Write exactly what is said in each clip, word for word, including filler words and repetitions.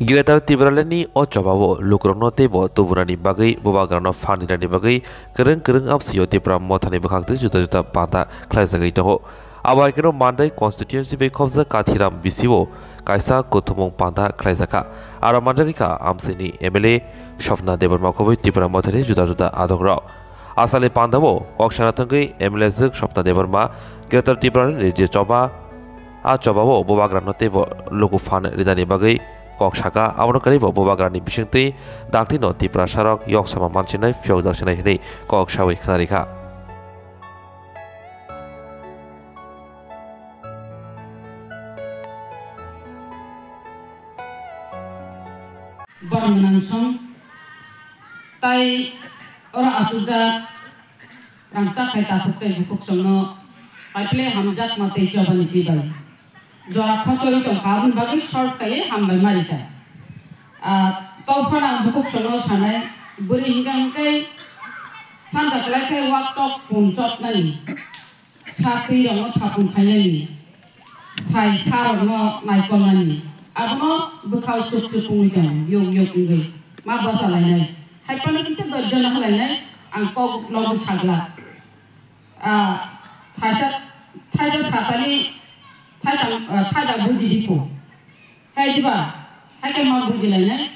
Greater Tipraland ni o chobao lukurokno teibo tubugrani bagwi bubagrano phan rinani bagwi kwrwng kwrwng amsio Tipra Mothani bwkhaktwi juda juda panda khlaijagwi tongo. Abo hai kheno Mandai constituency bai khobjak Kathiram B C o kaisa kuthumung panda khlaijakha. Aro manjagwi kha amsini M L A Swapna Debbarma khobwi Tipra Mothani juda juda adongrok. Asali pandao kok sana thangwi M L A jwk Swapna Debbarma Greater Tipraland ni je choba, a chobao bubagrano teibo luku phan rinani bagwi kok saka, abono kwrwibo bubagrani bisingtwi daktino Tiprasarok yoksama mansinai phiyokjak sinai hinwi kok sawi khwnarikha. Borok gwnang song tai oro achukjak rangchak hai takhuk tei bukhuk songno paiple hamjakma tei chobani chibai jora khochori tongkha, aboni bagwi short kaiwi hambai marita. Ah, tei phano ang bukhuk songno sanai, bwrwi hinkha hinkhe sanja kwlai khe wak tok pun chotnani. Sa twi rokno thapung khainani, sai sa rokno naikolnani, abono bwkhao chuk chuk wngwi tongo, yuk yuk wngwi ma bwsa lainai. Hai phano kisa dojjono halainai, ang kok logi sagla. Ah, thaisa, thaisa satani thaitang, ah, thaida buji dipo. Hai diba, hai khe ma buji lainai.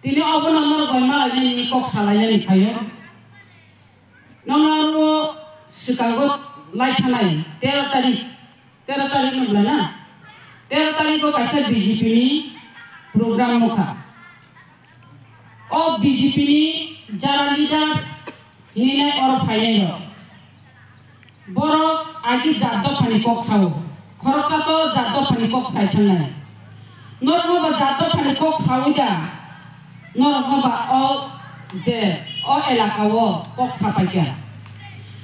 Tini obono norok bai malainani kok salainani phaio. Nono aro swkango lai thanai tero tarik, tero tarik no bwlai na? Tero tarik o kaisa B J P ni program nukha. O B J P ni jara leaders hinwi nai oro phainai rok. Borok agi jat dophani kok sao, khoroksa to jat dophani kok sai thangnai. Norokno ba jat dophani kok saui da, norokno ba o je o elaka o kok sapai kha.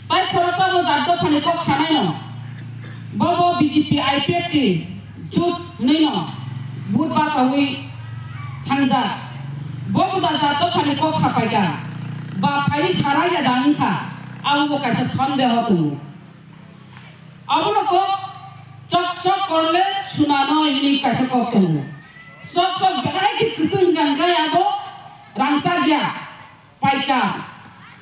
Tai khoroksa bo jat dophani kok sanai no, bo bo B J P I P F T jut hinwi no but bachaui thangjak. Bo bo da jat dophani kok sapai kha, ba phai sarai ya da wngkha, abo bo kaisa sondeho tongo. Abono kok chok chok korle sunano hini kaisa kok tongo. Chok chok belai khe kwchwng hwnkha hwnkhe abo rangchak ya paikar.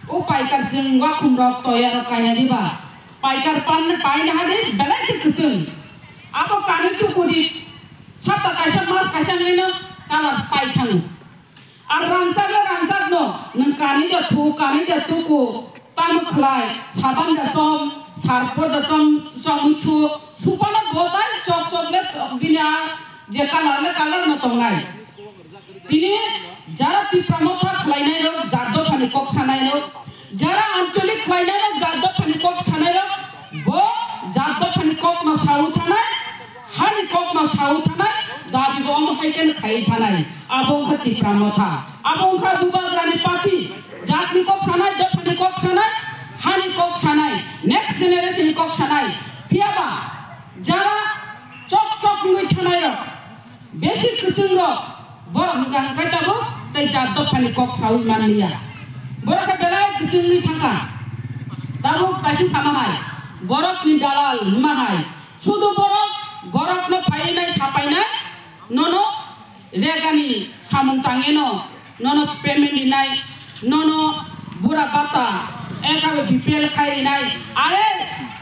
O paikar chwng wakhum rok toya rok kaina diba. Paikar pan paina hadi belai khe kwchwng. Abo kani tukudi sapta kaisa mas kaisa hwnwi no colour pai thango. Ar rangchak le rangchak no, nwng kani da thu, kani da tuku, tamo khlai, saban da chom, sarpor da chom, chom su, supana botai chok chok le bini a je colour le colour no tongnai. Tini jara Tipra Motha khlainai rok, jat dophani kok sanai rok, jara ancholik khlainai rok, jat dophani kok sanai rok, bo jat dophani kok no saui thanai, hani kok no saui thanai, dabi bo omo hai khe khai thanai. Abo wngkha Tipra Motha, abo wngkha Bubagrani party, jatni kok sanai, dophani kok sanai, hani kok sanai, next generation ni kok sanai. Phiyaba jara chok chok wngwi thanai rok, besi kwchwng rok, borok hwnkha hwnkhe tabuk tei jat dophani kok saui manliya. Borok khe belai kwchwngwi thangkha. Tabuk kaisa sama hai, borokni dalal hwnma hai, sudu borok, borokno phainai sapainai, nono regani samung tangwino, nono payment rinai, nono bura bata, ekaro B P L khai rinai. Are,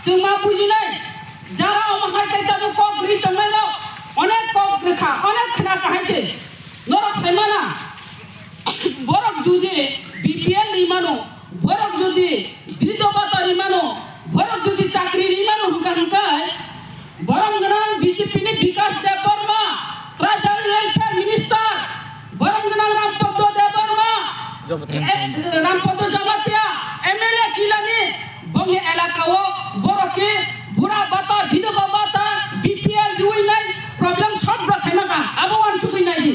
chwng ma bujinai, jara omo hai khe tabuk kok ri tongnai rok, onek kok rikha, onek khna kahai se. Norok sai mana, borok judi B P L ri mano, borok judi bridho bata ri mano, borok judi chakri ri mano hwnkha hwnkhe, Borom gwnang B J P ni Bikash Debbarma, Tribal Welfare Minister, borom gwnang Rampaddo Debbarma, Jamatia. Eh, Rampaddo Jamatia, M L A Gilani, bongni elaka o borok khe bura bata, bidhoba bata, B P L riwi nai problem solve rok khaima ka, abo wansugwi nai di.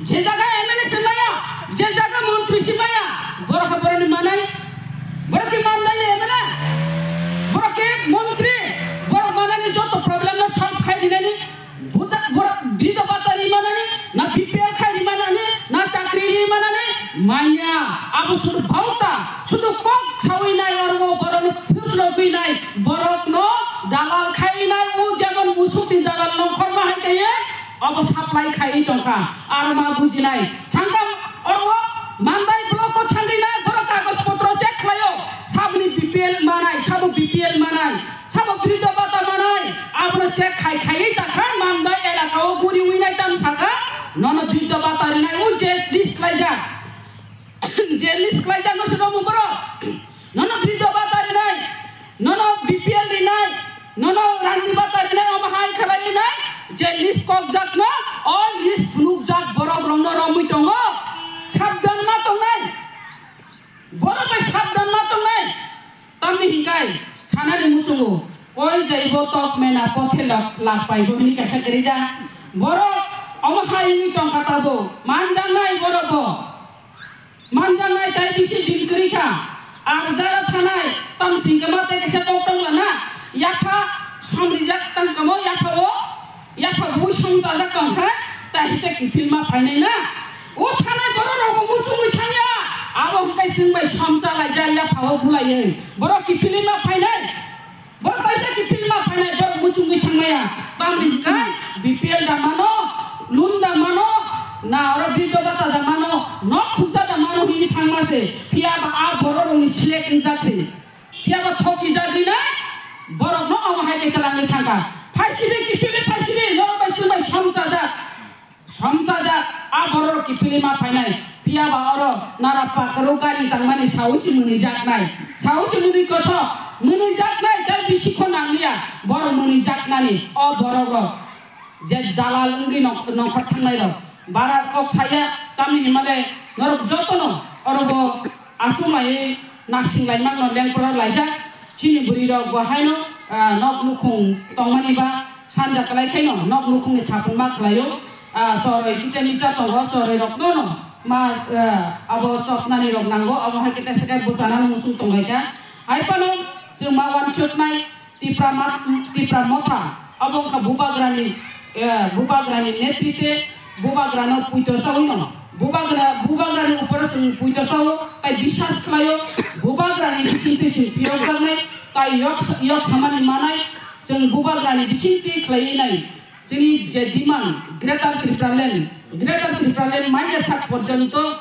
Je jaga M L A se maya, je jaga montri se maya, borok khe borokni manai, borok khe manai ni M L A, borok khe montri, borok manani joto problem no solve khai rinani, buda-, borok bidhoba bata ri manani, na B P L khai ri manani, na chakri ri manani, manya, abo sudu bauta, sudu kok sawi nai oro borok no phutlo gwi nai, borok no dalal khai nai, o jemon musuk ni dalal no khorma hai khe, abo sap Lai khai tongkha, aro ma bujinai. Thangkam oro Mandai block o thangwi nai, borok kagoj potro check khlaio. Saboni B P L manai, sabo B P L manai, sabo briddo bata manai. Abono check khai khaiwi takha Mandai elaka o guri wi nai tam saka. Nono briddo bata rinai, o je list khlaijak. Je list khlaijak no se nomu borok. Nono briddo bata rinai, nono B P L rinai, nono randi bata rinai, omo hai khalai rinai, je list kokjakno, o list phunukjak borok rokno romwi tongo. Sabdan ma tongnai, borok bai sabdan ma tongnai. Tamni hinkai sanani muchungo, koi jaibo tok mena pothe lak, lak paibo hini kaisa kwrwi da. Borok omo hai wngwi tongkha tabo, manjaknai borok bo. Manjaknai tai bisi din kwrwi kha. Ar jara thanai tam singkama tei kaisa kok tong lana. Yapha samrijak tang kamo, yapha o, yapha bui song chajak tong kha, tai hisa kiphilma phainai na. O thanai borok rok bo muchungwi thangya. Abo hwnkhe chwng bai som chalai ja, yapha o bulaiwi. Borok kiphilma phainai. Borok kaisa kiphilma phainai, borok muchungwi thangmaya. Tamni hwnkhe B P L da mano, loan da mano, na oro briddo bata da mano, nok khumsa da mano hini thangma se. Phiya ba a borok rokni select wngjak se. Phiya ba thoki jagwi na borok no omo hai khe twlangwi thangkha. Phaisibi kiphilwi phaisibi, norok bai chwng bai som chajak. Somsajak a borok kiphilwi ma phainai, phiya ba oro nara pakaro gari tangmani sawi se mwnwijaknai, sawi se mwnwi kothok mwnwijaknai tei bisi kho nangliya borok mwnwijaknani o borok rok je dalal wngwi nong-, nongkhor thangnai rok bara kok saya tamni himale norok jotono oro bo achuk laiwi naising laimano lengpra laijak. Chini bwrwi rok bo haino, ah, nok nukhung tongmani ba sanja kwlai khaino nok nukhungni thapung ma khlaio. Ah, choroi kicha micha tongo, choroi rokno no ma, ah, abo chotnani rok nango, abo hai khe tesa khe bwchanani muchung tonglaikha. Hai phano chwng ma uansuknai Tipra ma-, Tipra motha, abo wngkha Bubagrani, eh, Bubagrani netrite, Bubagrano puito chawi no. Bubagra, Bubagrani uporo chwng puito chawo, tai biswas khlaio, Bubagrani bisingtwi chwng phiyokjaknai, tai yok, yok samani manai, chwng Bubagrani bisingtwi khlaiwi nai. Chini je demand, Greater Tipraland, Greater Tipraland manya sak porjonto,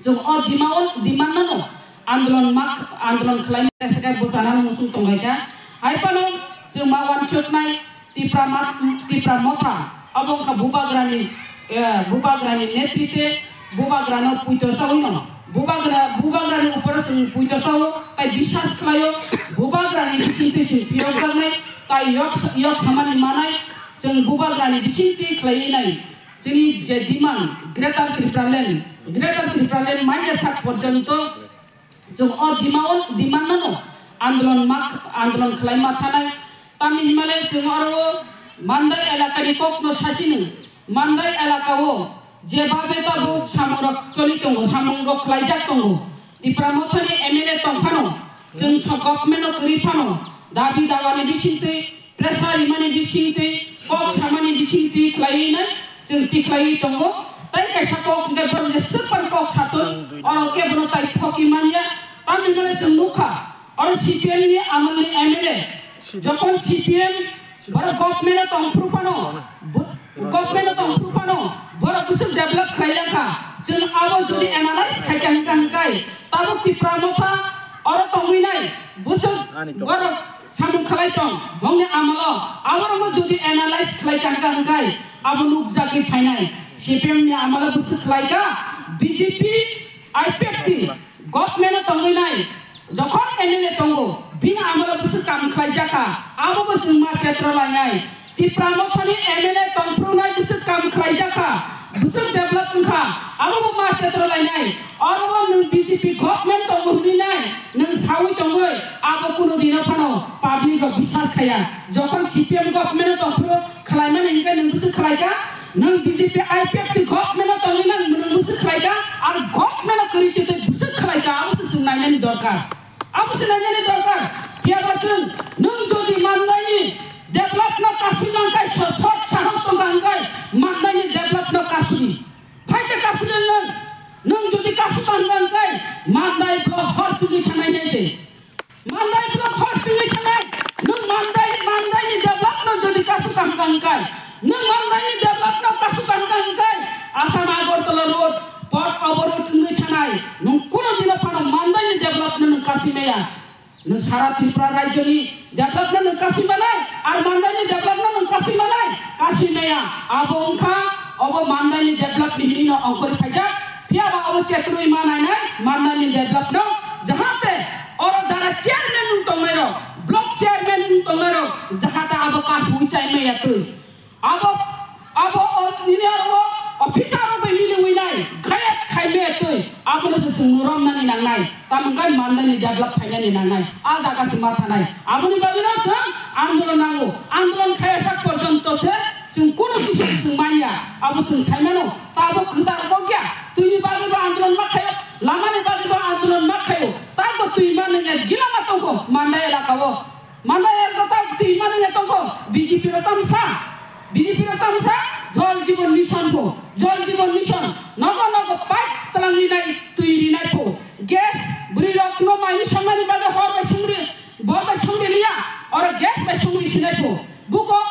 chwng o dima-, o demand no andolon mak-, andolon khlai masa khe bwchanani muchung tonglaikha. Hai phano chwng ma uansuknai Tipra ma-, Tipra motha, abo wngkha Bubagrani, eh, Bubagrani netrite, Bubagrano puito chawi no. Bubagra, Bubagrani uporo chwng puito chawo, tai biswas khlaio, Bubagrani bisingtwi chwng phiyokjaknai, tai yok, yok samani manai, chwng Bubagrani bisingtwi khlaiwi nai. Chini je demand, Greater Tipraland, Greater Tipraland manya sak porjonto chwng o dima-, o demand no andolon mak-, andolon khlai ma thanai. Tamni himale chwng oro o Mandai elakani kokno sasini, Mandai elakao jeba beta bo samung rok choli tongo, samung rok khlaijak tongo. Tipra mothani M L A tong phano, chwng so government no kwrwi phano, dabi dawani bisingtwi pressure rimani bisingtwi, kok samani bisingtwi khlaiwi nai, chwng tikhlaiwi tongo. Tai kaisa kok hwnkhe borok jeswk pai kok satung, oro kebono tai thoki manya. Tamni hwnle chwng nukha, oro C P M ni amolni M L A, jokhon C P M borok government o tong phuru phano, bo-, government o tong phuru phano, borok bwswk develop khlai ya kha. Chwng abo jodi analyze khai kha hwnkha hwnkhe, tabuk Tipra motha oro tongwi nai, bwswk borok samung khlai tong, bongni amalo, aborokno jodi analyze khlai kha hwnkha hwnkhe, abo nukjagwi phainai. C P M ni amalo bwswk khlai kha, B J P, I P F T, government o tongwi nai, jokhon M L A tongo, bini amalo bwswk kam khlai jakha, abo bo chwng ma chetro lainai. Tipra mothani M L A tongphuru nai bwswk kam khlai jakha, bwswk develop wngkha, abo bo ma chetro lainai. Oro bo nwng B J P government tongo hwnwi nai, nwng sawi tongwi, abo kuno dino phano public rok biswas khaiya. Jokhon C P M government o tongphuru khlaimani hwnkhe nwng bwswk khlaikha, nwng B J P I P F T government o tongwi nang nwng bwswk khlaikha, ar government o kwrwi twi twi bwswk khlaikha, abo se chwng nainani dorkar. Abo se nainani dorkar. Phiya ba chwng, nwng jodi Mandaini develop no kasui nang khai, so-, sot sahos tong kha hwnkhe Mandaini develop no kasui. Phai khe kasui nang nwng. Nwng jodi kasu tang kha hwnkhe Mandai block hor chugwi thanai hinwi se. Mandai block hor chugwi thanai. Nwng Mandai, Mandaini develop no jodi kasu tang kha hwnkhe, nwng Mandaini develop no kasu Maya. Nwng sara Tripura rajyoni development nwng kasui manai, ar Mandaini development nwng kasui manai, kasui maya. Abo wngkha, obo Mandaini develop ni hinwi no ongkhorwi phaijak. Phiya ba abo chetrwi ma nainai Mandaini develop no, jahate oro jara chairman wng tongnai rok, block chairman wng tongnai rok, jahate abo kasui chai maya twi. Abo, abo o nini aro o officer rok bai mili winai, gayat khai me twi, abono se chwng romnani nangnai, tamo wngkha Mandaini develop khainani nangnai, a jaga se ma thanai. Aboni bagwino chwng andolon nango, andolon khaya sak porjonto se chwng kunu kisa chwng manya, abo chwng saimano, tabo kwtal kok ya, twini bagwi bo andolon ma khayo, lamani bagwi bo andolon ma khayo, tabo twi ma nang ya gila ma tongkho, Mandai elaka o. Manda elaka ta twi mani ya tongkho, B J P ro tamsa, B J P ro tamsa, Jal Jeevan Mission pho, Jal Jeevan Mission, nogo nogo pipe twlangwi nai twi rinai pho, gas bwrwi rok no mai mission mani bagwi hor bai songri, bor bai songri liya, oro gas bai songri sinai pho, buko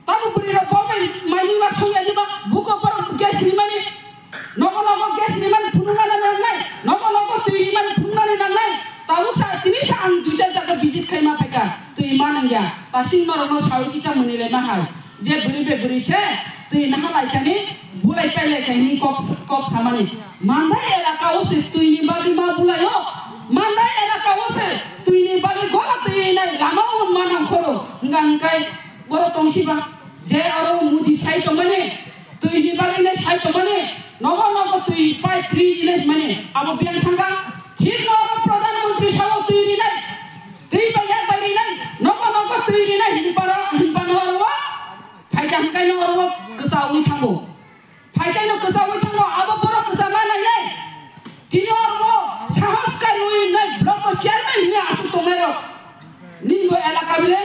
Tamo bwrwi rok bo bai mai mui ma song ya diba, buko borok gas rimani, nogo nogo gas rimani phunukna nangnai, nogo nogo twi rimani phunuknani nangnai. Tabuk sa, tini sa ang duita jaga visit khai ma phaikha, twi ma nangya. Tasing norokno sawi kisa mwnwi lai ma hai, je bwrwi bai bwrwi se twi naha lai kha ni, bulai pai lai kha hini kok, kok samani. Mandai elaka o se twi ni bagwi ma bulai o, Mandai elaka o se twi ni bagwi gola twi nai lama o ma nang khoro, hwnka hwnkai Borok tongsiba, je aro Modi sai tongmani, twi ni bagwi nai sai tongmani, nogo nogo twi pipe free rinai hwnmani, abo biyang thangkha. Thik no oro Pradhan Mantri sao twi rinai, twi bai yak bai rinai, nogo nogo twi rinai hinpara, hinpano oro o phaikha hwnkhai no oro o kwchaui thango. Phaikhaino kwchaui thango, abo borok kwchama nainai. Tini oro bo sahos kaiwi nai block o chairman hinwi achuk tongnai rok. Nini bo elaka bile,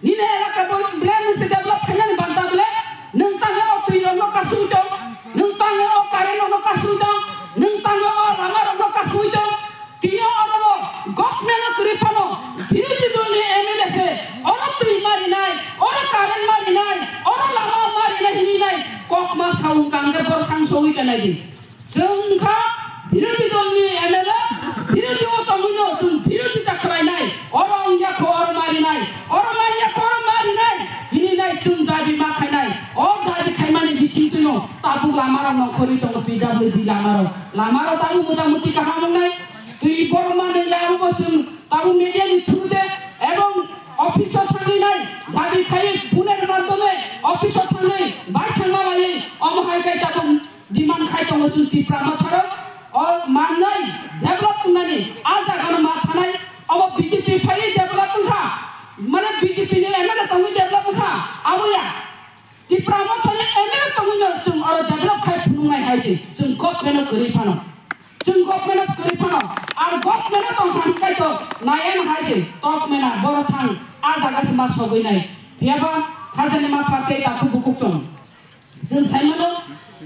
nini elaka bo bile nisi develop khainani banta bile, nwng tangwi o twi rok no kasui tong, nwng tangwi o current rok no kasui tong, nwng tangwi o lama rok no kasui tong. Tini oro government o kwrwi phano birodhi dol ni M L A se oro twi marinai, oro current marinai, oro lama marinai hinwi nai kok ma saung kang khe borok thang sogwi kanai di. Chwng kha birodhi dol ni M L A, birodhi o tongwi no chwng birodhi ta khlai nai, oro wng ya kho oro marinai, oro man ya kho oro marinai hinwi nai chwng dabi ma khainai. O dabi khaimani bising twino tabuk lama rok no khorwi tongo P W D lama rok, lama rok tabuk mota moti kaham wngnai. Twi borok manwi ya abo bo chwng tabuk media ni through te ebong office o thangwi nai dabi khai phone ni madhyome office o thangwi bai thangma laiwi omo hai khai tabuk demand khai tongo chwng Tipra Motha rok. O mannai develop wngnani a jaga no ma thanai, obo B J P phaiwi develop wngkha, mane B J P ni M L A tongwi develop wngkha, abo ya. Tipra Mothani M L A tongwino chwng oro develop khai phunuknai hai se, chwng government-o kwrwi phano. Chwng government-o kwrwi phano, ar government-o tong thang khai to naya no hai se, tok mena, borok thang, a jaga se ma sogwi nai. Phiyaba khajani ma pha tei takhuk bukhuk chwng. Chwng saimano,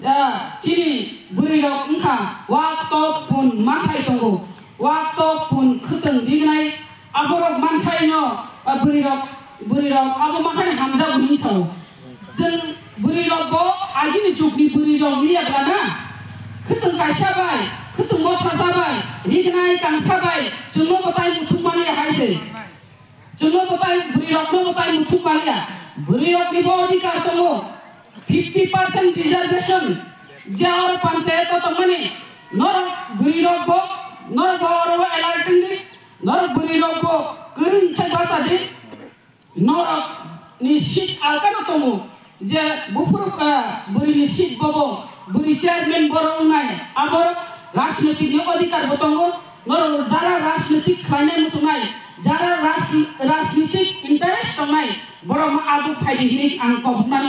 ah, chini bwrwi rok wngkha, wak tok pun manthai tongo, wak tok pun khwtwng rignai, Aborok mankhai no, ah, bwrwi rok, bwrwi rok abo mankhai hamjago hinwi sao. Chwng bwrwi rok bo agini jugni bwrwi rok liya bla na. Khwtwng kaisa bai, khwtwng mothasa bai, rignai kangsa bai, chwngno bo tai muthung maliya hai se. Chwngno bo tai bwrwi rokno bo tai muthung maliya. Bwrwi rokni bo adhikar tongo. Fifty percent reservation je oro panchayat o tongmani norok bwrwi rok bo, norok bo oro bo alert wngdi. Norok bwrwi rok bo kwrwng khe bacha di. Norok ni seat alkano tongo je buphuru, ah, bwrwi ni seat bobo bwrwi chairman borok wngnai abo rajnitik ni adhikar bo tongo. Norok jara rajnitik khlainai muchungnai, jara raj-, rajnitik interest tongnai borok no aduk phaidi hinwi ang koboknani.